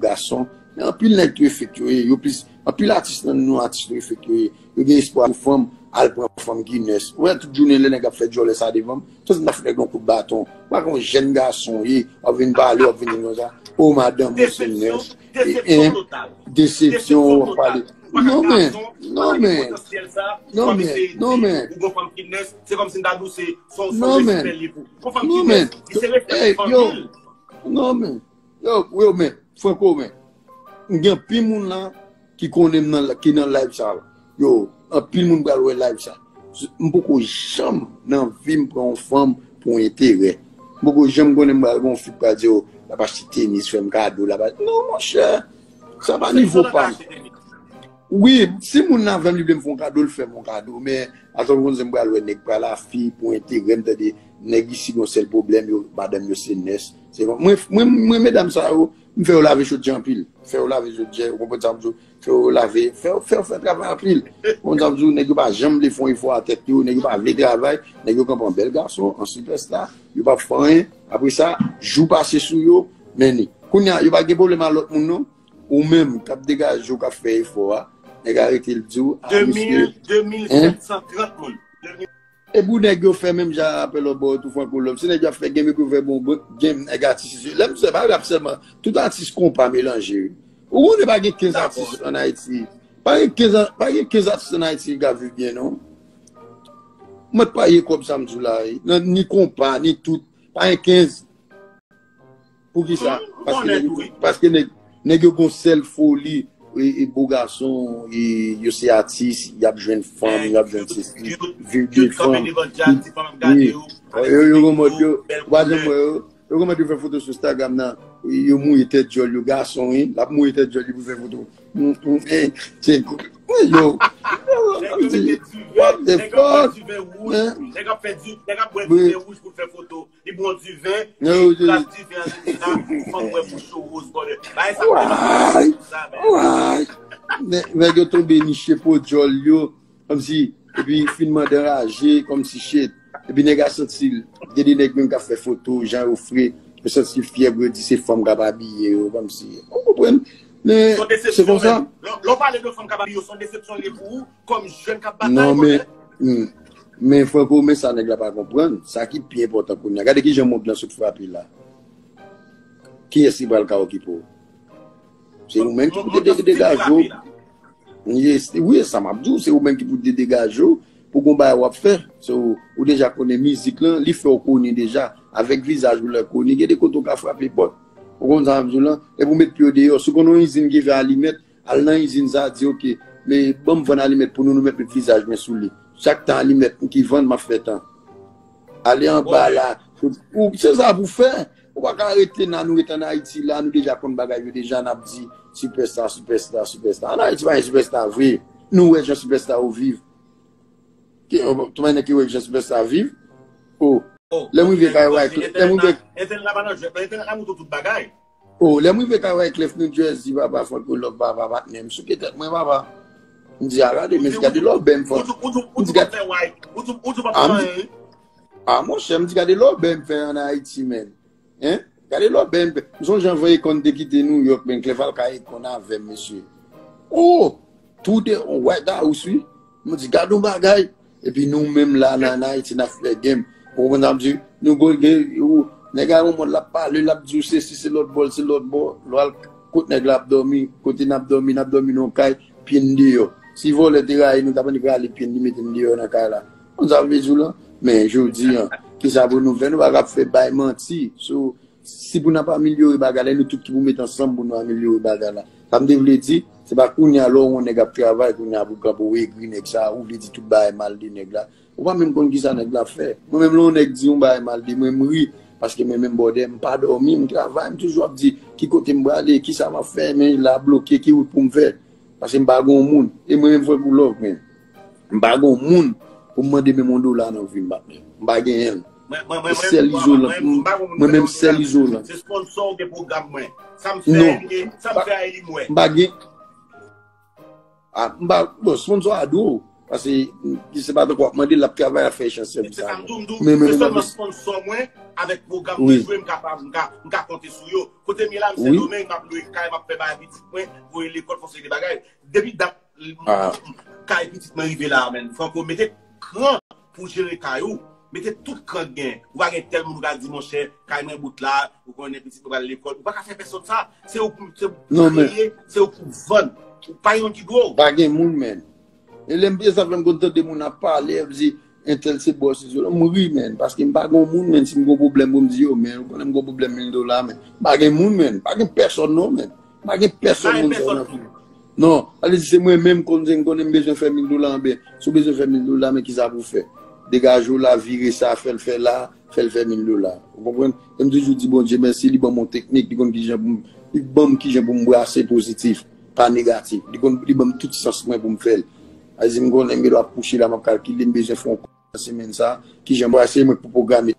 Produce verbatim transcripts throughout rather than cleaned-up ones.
gason. Men anpil nèg tou e fake yo ye. Yo plis, anpil atis nan nou atis tou e fake yo ye. Yo gen espwa pou fanm, al pran fanm ki nurse. Ou wè tout jounen lè nèg ap fè djòlè sa devan m. Santi m ta fout nèg yon kout baton. Ou pa konn jèn gason ye, w ap vin pale, w ap vin di konsa. O madanm ou se nurse. Desepsyon total. Desepsyon, w ap pale. Non men, non men, non men, non men. Ou gon fanm ki nurse, se kòmsi m ta di w se, se yon, se yon respè li pou. Gon fanm ki nurse, li se respè pou fanmi l. Non men, yo, yo men, Franco men, m gen anpil moun la ki konnen m nan, ki nan live sa la. Yo, anpil moun pral wè live sa. M poko janm nan vi m pran yon fanm pou enterè. M poko janm konnen m pral gen yon fi k pral di, "O, l ap achte tenis, fè m kado, l ap achte." Non, monchè, sa pa nivo pa m. Wi, si moun nan avè m, li vle m fè yon kado, l fè m yon kado. Men, atò, m konn se m pral wè nèg pral afi pou enterè m, tande nèg isi gon sèl pwoblèm, yo, madanm yo se nurse. Se kon, mwen, mwen, mwen, medam sa yo, m fè yo lave chodyè anpil. Fè yo lave chodyè, ou konprann sa m di w? Fè yo lave, fè yo, fè yo fè travay anpil. Ou konprann sa m di w? Nèg yo pa janm vle fè yon efò a tèt yo, nèg yo pa vle travay, nèg yo kanpe an bèl gason, an sipèsta, yo p ap fè anyen. Apre sa, jou pase sou yo, men ni. Kounye a, yo pa gen pwoblèm a lòt moun non. Ou menm k ap degaje w, k ap fè efò a, nèg arete l di w, a, misye, de mil, de mil sèt san trant moun. Epi nèg yo fè menm jan apèl lòt bò yo tou, Franco Love. Se nèg yo ap fè game epi yo fè bon game, nèg atis yo. Lè m di sa, pa rap sèlman, tout atis konpa melanje wi. Ou konnen pa gen kenz atis ann Ayiti. Pa gen kenz a-, pa gen kenz atis ann Ayiti ki ka viv byen non. Mwen pa ye kòb sa m di w la wi. Nan, ni konpa, ni tout. Pa gen kenz. Poukisa? Paske nèg, paske nèg, nèg yo gon sèl foli, e, e bo gason, e, yo se atis, y ap jwenn fanm, y ap jwenn sesi, viv de fanm. Wi. Yo, yo gon mòd yo, ou pa janm wè yo, yo gon mòd yo fè foto sou Instagram nan, yo mouye tèt djòl yo, gason wi, l ap mouye tèt djòl li pou fè foto. Mm, mm, eh, se, yo, yo, what the fuck? Nèg ap fè diven wouj, nèg ap bwè diven wouj pou l fè foto. Li pran diven, li kras diven an, li di la, fanm wè bouch ou woz, bòdè. Bagay sa fè nan sa, men. Nè-, nèg yo tonbe niche po djòl yo, kòmsi, epi fin mande anraje, kòmsi shit. Epi nèg a santi l, gen de nèg menm k ap fè foto, jan yo fre, yo santi l fyèb, yo di se fanm k ap abiye yo, kòmsi. Ou konprann? Men, se konsa. Lè, lè w pale de fanm k ap abiye yo, se yon desepsyon li ye pou ou, kòm jèn k ap batay, bòdè. Non, men, hmm. Men Franco, men sa nèg la pa konprann, sa ki pi enpòtan kounye a. Gade kijan mond lan sot frape la. Kiyès ki pral ka okipe w? Se ou menm ki pou de-, de-, degaje w. Yes, wi, sa m ap di w, se ou menm ki pou de-, degaje w pou gon bagay w ap fè. So, ou deja konnen mizik lan, li fè w koni deja. Avèk vizaj ou lè koni, gen de kote w ka frape pòt. Ou konn sa m ap di w lan? Epi w met pye w deyò. Si w konn yon izin ki fè alimèt, al nan izin sa, di, "Oke, men ban m vann alimèt pou nou, nou mèt met vizaj mwen sou li." Chak tan alimèt m ki vann, m ap fè tan. Ale anba la. Ou, se sa pou fè. Ou pa ka rete nan, nou rete ann Ayiti la, nou deja konn bagay yo deja, n ap di, "Sipèsta, sipèsta, sipèsta." Ann Ayiti pa gen sipèsta vre. Nou wè jan sipèsta yo viv. Ki, ou, tou mwen ki wè jan sipèsta viv. O, lè m rive kay Wyclef, lè m rive. Entènèt la pa nan jwèt, entènèt la montre tout bagay. O, lè m rive kay Wyclef New Jersey, papa, Franco Love, papa, patnè m souke tèt mwen, papa. M di, "A, gade, men gade lòbèy m fè." M di, "Gade." A, monchè, m di, "Gade lòbèy m fè ann Ayiti, men." Hein? Gade lòbèy m fè. M sonje anvan Akon te kite New York, men Clef al kay Akon avè m, mesye. O! Tou de, on White House, wi. M di, "Gade yon bagay." Epi nou menm la, nan, nan Ayiti, n ap fè game. Ou konprann sa m di? Nou go gen, ou, nèg a yon mòd l ap pale, l ap di w sesi, se lòt bò, se lòt bò. Lè w al kot nèg la ap dòmi, kote n ap dòmi, n ap dòmi nan yon kay, pye n deyò. Si vòlè te rayi nou, t ap annik rale pye n, li mete n deyò nan kay la. Konn sa m vle di w lan? Men jodi an, kisa pou nou fè? Nou pa ka ap fè bay manti. So, si pou n ap amelyore bagay la, e nou tout ki pou met ansanm pou nou amelyore bagay la. Sa m te vle di, se pa kounye a lè w wè yon nèg ap travay, kounye a pou kanpe w egri nèg sa, ou vle di tout bagay mal de nèg la. Ou pa menm konn kisa nèg la ap fè. Mwen menm lè yon nèg di yon bagay mal de mwen, m ri, paske mwen menm bòdè, m pa dòmi, m travay, m toujou ap di ki kote m prale, kisa m ap fè, men la bloke, ki wout pou m fè. Paske m pa gon moun. E mwen menm Franco Love, men. M pa gon moun pou m mande menm yon dola nan vi m, patnè. M pa genyen l. Mwen, mwen, mwen, mwen, sèl izolan. Mwen menm sèl izolan. Se sponsò ou gen pwogram mwen. Sa m fè, sa m fè a li m wè. M pa gen. A, m pa, bon, sponsò a dou. Paske, se pa tankou w ap mande l, l ap travay, l ap fè echanj sèvis avè w. Men mwen menm, se sèlman sponsò mwen avèk pwogram de jwe m ka, m ka, m ka konte sou yo. Kote m ye la, m Sendomeng, m ap lwe kay, m ap fè bagay pitit mwen, voye lekòl, fè yon seri de bagay. Depi dat kay pitit mwen rive la, menn. Franco, mete kran pou jere kay ou. Mete tout kran k gen. Ou pa gen tèl moun ou ka di, monchè, kay mwen bout la, ou konnen pitit mwen pral lekòl. Ou pa ka fè pèsonn sa. Se ou pou, se ou pou kreye, se ou pou vann. Ou pa gen moun ki dwe w. Pa gen moun, menn. E lè m pye sa fè m konn tande moun ap pale, ap di, entèl se bòs izolan. M ri, menn, paske m pa gen moun, menn, si m gen pwoblèm pou m di yo, menn, ou konnen m gen pwoblèm mil dola, menn. M pa gen moun, menn, m pa gen pèsonn non, menn. M pa gen pèsonn moun sa nan fim. Non, ale di se mwen menm konn, m konnen m bezwen fè mil dola anben. Si w bezwen fè mil dola, men kisa pou w fè? Degaje w la, vire sa, fè l fè la, fè l fè mil dola. Ou konprann? E m toujou di Bondye mèsi, li ban m yon teknik, li konn kijan pou m, li ban m kijan pou m brase pozitif, pa negatif. Li konn, li ban m tout sans mwen pou m fè l. A di m konnen m gen dwa kouche la, m ap kalkile, m bezwen fè yon kòb nan semèn sa, kijan m brase mwen pou pwograme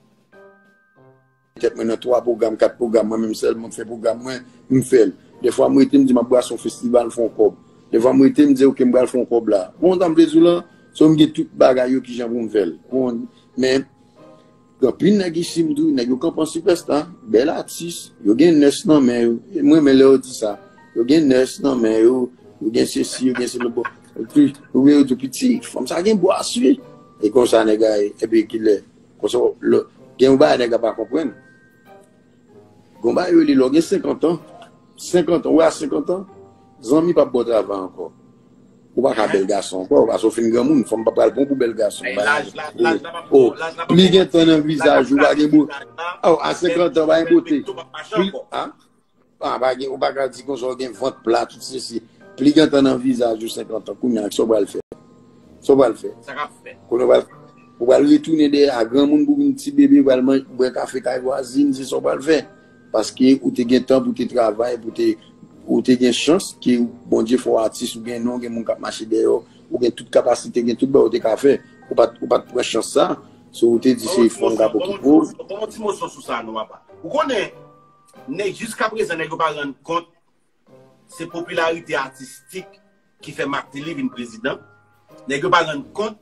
tèt mwen nan twa pwogram, kat pwogram, mwen menm sèlman m fè pwogram mwen, m fè l. Dèfwa m rete m di m ap brase yon festival, fè yon kòb. Dèfwa m rete m di ok m pral fè yon kòb la. Bon, sa m vle di w lan, so m gen tout bagay yo kijan pou m fè l. Bon, men gen anpil nèg isit m di w, nèg yo kanpe an sipèsta, bèl atis, yo gen nès nan men yo. E m renmen lè yo di sa. Yo gen nès nan men yo, yo gen sesi, yo gen sela. Bon, epi, ou gen yo tou piti, fanm sa gen bwa swi. E konsa nèg a ye, epi kilè. Konsa, lè, gen yon bagay nèg la pa konprann. Gen yon bagay yo rele lè w gen senkant an. Senkant an, ou wè a senkant an, zanmi p ap ba w travay ankò. Ou pa ka bèl gason ankò, paske w fin granmoun, fanm pa pral pran w pou bèl gason. Laj, laj, laj la p ap fè w, laj la p ap fè w manti. Pli gen tan nan vizaj ou, pa gen bote. Oh, a senkant an, pa gen bote. Pli, a? Ah, pa gen, ou pa ka di konsa, ou gen vant pla, tout sesi. Pli gen tan nan vizaj ou senkant an, kounye a, sa w pral fè? Sa w pral fè? Sa k ap fèt? Kounye a, ou pral, ou pral retounen dèyè a granmoun pou vin ti bebe, pral manj-, bwè kafe kay vwazin, se sa w pral fè. Paske ou te gen tan pou te travay, pou te, ou te gen chans ke Bondye fè w atis, ou gen non, gen moun k ap mache dèyè w, ou gen tout kapasite, gen tout bagay ou te ka fè. Ou pa t, ou pa t pran chans sa. So, ou te di se fanm k ap okipe w. Ban m yon ti moso sou sa, non, papa. Ou konnen, nèg, jiskaprezan, nèg yo pa rann kont se popilarite atistik ki fè Martelly vin prezidan. Nèg yo pa rann kont